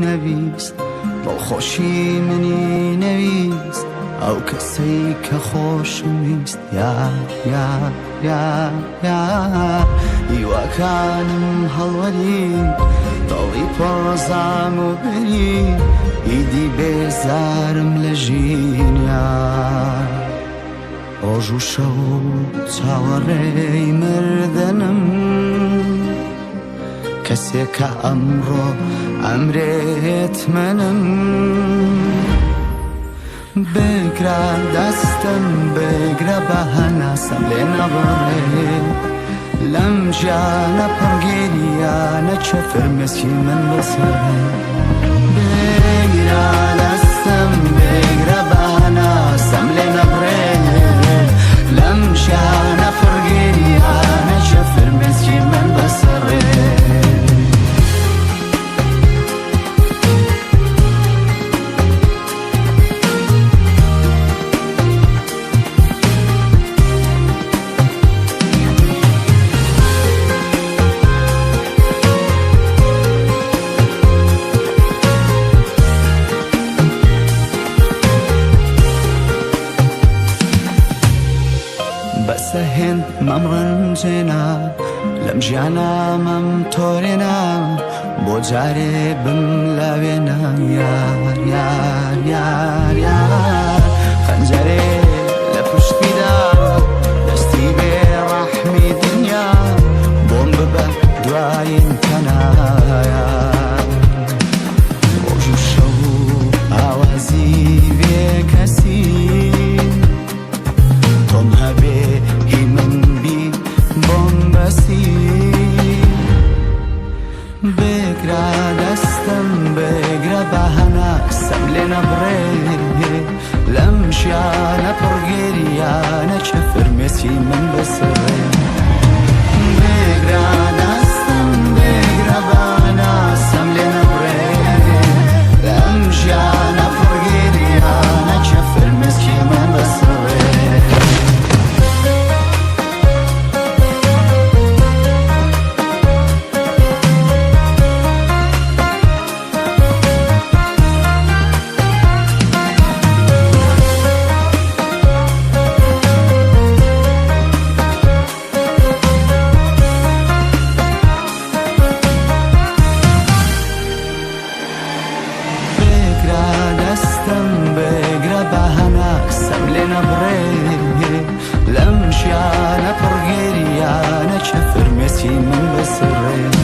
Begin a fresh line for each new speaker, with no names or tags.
نەبیست، دڵخۆشی منی نەویست، ئەو کەسەی کە خۆشم ویست. یار یار یار یار هیواکانم هەڵوەری، دڵی پڕ زام و بری، ئیدی بێزارم لە ژین. یار ڕۆژ و شەو چاوەڕێی مردنم، کەسێکە ئەمڕۆ ئەمرێت منم. بگرە دەستم بگرە بە هەناسەم لێ نەبڕێ، لەم ژیانە پڕگیریانە چە فرمێسکی من بسڕێ. بگرە دەستم بگرە بە هەناسەم لێ نەبڕێ، لەم ژیانە پڕگیریانە چە فرمێسکی من بسڕێ. بەسە هێند مەمڕەنجێنا، لەم ژیانە مەم تۆرێنا، بۆ جارێ بم لاوێنە. یار یار یار یار خەنجەرێ لە پشتیدا، دەستی بێ ڕەحمی دنیا، بۆم ببە دوایین پەنایا. ڕۆژ و شەو ئاوازی بێکەسی، تۆم هەبێ هی من بی بۆم بەسی. بگرە دەستم بگرە بە هەناسەم لێ نەبڕێ، لەم ژیانە پڕگیریانە چە فرمێسکی من بسڕێ. بگرە دەستم بگرە بە هەناسەم لێ نەبڕێ، لەم ژیانە پڕگیریانە چە فرمێسکی من بسڕێ. بگرە دەستم بگرە بە هەناسەم لێ نەبڕێ، لەم ژیانە پڕگیریانە چە فرمێسکی من بسڕێ.